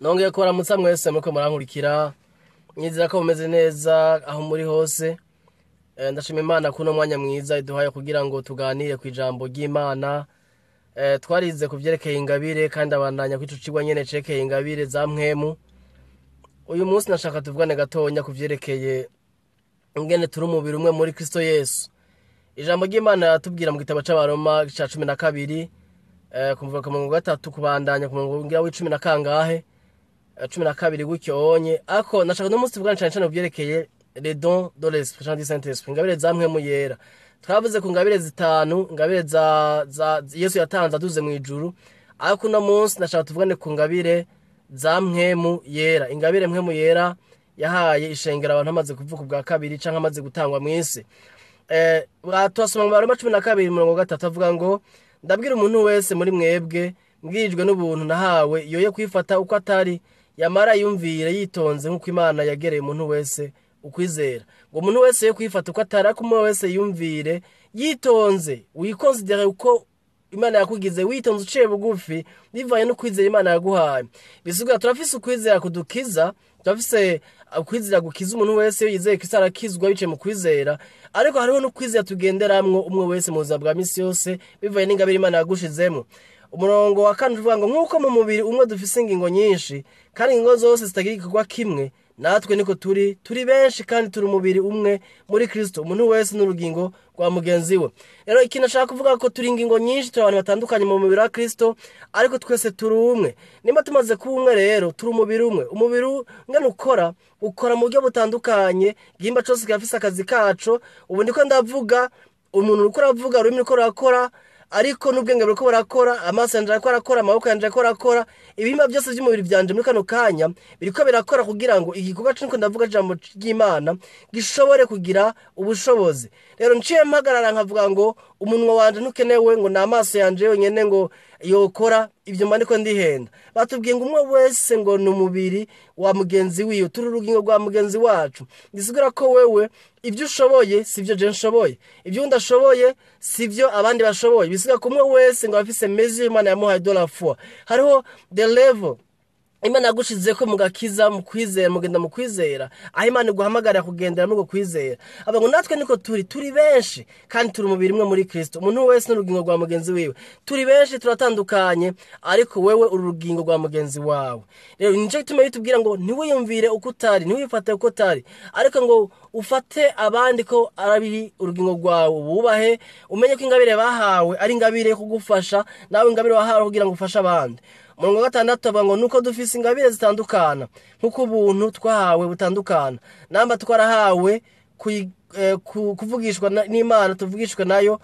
Nongeye kubaramutsa mwese muriko murankurikira, nyizera ko mumeze neza aho muri hose. Ndashima Imana kuno mwanya mwiza iduhaye kugira ngo tuganire ku ijambo ry'Imana. Twarize ku vyerekeye ingabire kandi abandanya kw'ico cigwa nyene cerekeye ingabire za mpwemu. Uyu munsi nashaka tuvugane gatonya ku vyerekeye ingene turi umubiri umwe muri Kristo Yesu. Ijambo ry'Imana yatubwira mu gitabo c'Abaroma ca 12, kuva ku murongo 3 kubandanya ku murongo ngira w'icumi na kangahe, 12 gutyo onye. Ako nashaka no munsi tuvugane cane cane ku vyerekeye les dons de l'esprit, du Saint-Esprit, ingabire za mpwemu yera. Twavuze ku ngabire zitanu, ingabire za Yesu yatanze aduze mu ijuru, ariko uno munsi nashaka tuvugane ku ngabire za mpwemu yera, ingabire mpwemu yera yahaye ishengero abantu amaze kuvuka ubwa kabiri canke amaze gutangwa mw'isi. Twasoma mu Baroma 12 murongo 3 avuga ngo: ndabwira umuntu wese muri mwebwe mbwirijwe n'ubuntu nahawe yoye kwifata uko atari, yamara yumvire yitonze nk'uko Imana yagereye umuntu wese ukwizera. Ngo umuntu wese yo kwifata uko atari, ariko umuntu wese yumvire yitonze, wikonsidere uko Imana yakugize, witonze uciye bugufi bivanye no kwizera Imana yaguhaye. Bisigura turafise ukwizera kudukiza, turafise ukwizera gukiza umuntu wese iyo yizeye Kristo arakizwa biciye mu kwizera, ariko hariho no kwizera tugenderamwo umwe wese mu buzima bwa misi yose bivanye n'ingabire Imana yagushizemo. Umurongo wa kane uvuga ngo: nk'uko mu mubiri umwe dufise ingingo nyinshi kandi ingingo zose zitagira igikorwa kimwe, natwe niko turi benshi kandi turi umubiri umwe muri Kristo, umuntu wese n'urugingo rwa mugenzi we. Rero ikintu nashaka kuvuga ko turi ingingo nyinshi, turi abantu batandukanye mu mubiri wa Kristo, ariko twese turi umwe. Nimba tumaze kuba umwe rero turi umubiri umwe. Umubiri ngene ukora mu buryo butandukanye, igihimba cose kirafise akazi kaco. Ubu ndiko ndavuga, umuntu uriko uravuga, ururimi ruriko rurakora, ariko n'ubwenge buriko burakora, amaso yanje ariko arakora, amaboko yanje ariko arakora, ibihimba byose by'umubiri byanje muri kano kanya biriko birakora kugira ngo igikorwa c'uko ndavuga ijambo ry'Imana gishobore kugira ubushobozi. Rero nciye mpagarara nkavuga ngo umunwa wanje ntukenewe, ngo ni amaso yanje yonyene ngo yokora, ivyo mba ndiko ndihenda. Batubwiye ngo umwe wese ngo ni umubiri wa mugenzi wiwe, turi urugingo rwa mugenzi wacu. Gisigura ko wewe ivyo ushoboye sivyo je nshoboye, ivyo undi ashoboye sivyo abandi bashoboye. Bisiga ko umwe wese ngo afise mesure Imana yamuhaye de la foi. Hariho the level Imana yagushizeko mu gakiza, mu kwizera, mugenda mu kwizera, aho Imana iguhamagarira kugendera muri uko kwizera. Avuga ngo natwe niko turi benshi kandi turi umubiri umwe muri Kristo, umuntu wese n'urugingo rwa mugenzi wiwe. Turi benshi turatandukanye, ariko wewe uri urugingo rwa mugenzi wawe. Rero nico gituma bitubwira ngo ntiwiyumvire uko utari, ntiwifate uko utari, ariko ngo ufate abandi ko ari urugingo rwawe, wubahe, umenye ko ingabire bahawe ari ingabire yo kugufasha, nawe ingabire wahawe kugira ngo ufashe abandi. Umurongo wa 6 avuga ngo nuko dufise ingabire zitandukana nkuko ubuntu twahawe butandukana, namba twarahawe kuvugishwa n'Imana, tuvugishwe nayo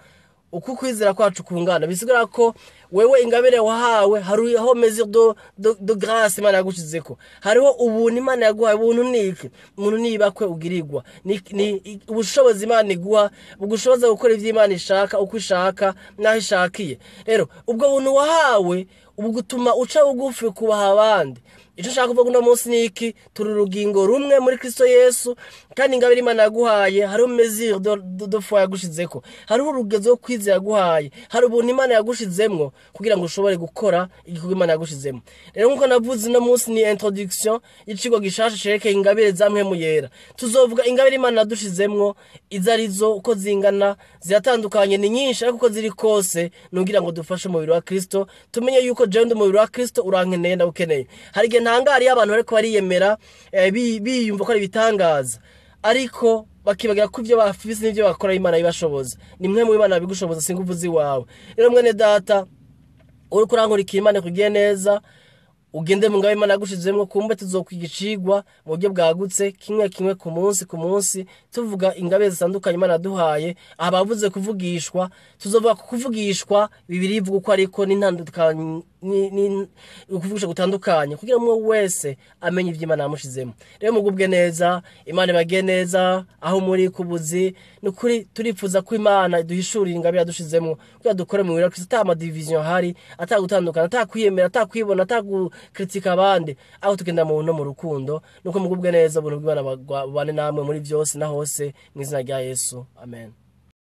uko kwizera kwacu kungana. Bisigura ko wewe ingabire wahawe hariho mesure de grâce Imana yagushizeko, hariho ubuntu Imana yaguhaye. Ubuntu ni iki? Umuntu nibakwe ugirirwa ni ubushobozi Imana iguha bugushoboza gukora ivyo Imana ishaka uko ishaka naho ishakiye. Rero ubwo buntu wahawe ubugutuma uca bugufi kubaha abandi. Ico nshaka kuvuga uno munsi ni iki? Turi urugingo rumwe muri Kristo Yesu, kandi ingabire Imana yaguhaye hariho mesure de foi yagushizeko, hariho urugezo rwo kwizera yaguhaye, hari ubuntu Imana yagushizemwo kugira ngo ushobore gukora igikorwa Imana yagushizemwo. Rero nkuko navuze uno munsi ni introduction y'icigwa gishasha cerekeye ingabire za mpwemu yera. Tuzovuga ingabire Imana yadushizemwo izo arizo, uko zingana, ziratandukanye, ni nyinshi, ariko uko ziri kose nugira ngo dufashe umubiri wa Kristo, tumenye yuko jewe ndi umubiri wa Kristo, urankeneye, ndawukeneye. Hari igihe ntangariye abantu bariko bariyemera, biyumva ko ari ibitangaza, ariko bakibagira ko ivyo bafise n'ivyo bakora Imana ibashoboza. Ni mwe mu Imana bigushoboza, si inguvu ziwawe. Rero mwene data uriko urankurikira, Imana ikugiye neza, ugende mu ngabo Imana yagushizemwo. Kumbe tuzokwiga icigwa mu buryo bwagutse, kimwe kimwe ku munsi ku munsi, tuvuga ingabire zitandukanye Imana yaduhaye. Aha bavuze kuvugishwa, tuzovuga ku kuvugishwa Bibiliya ivuga uko ariko ni ukuvugisha gutandukanye, kugira umwe wese amenye ivyo Imana yamushizemo. Rero mugubwe neza, Imana ibagiye neza aho muri kubuzi. Nukuri turifuza ko Imana iduhishurira ingabire yadushizemo kugira dukore mu biro Kristo, ata ama division hari, ata gutandukana, ata kwiyemera, ata kwibona, ata gukritika abandi, aho tugenda mu no mu rukundo. Nuko mugubwe neza, ubuntu bw'Imana bubane namwe muri byose na hose, mu izina rya Yesu, amen.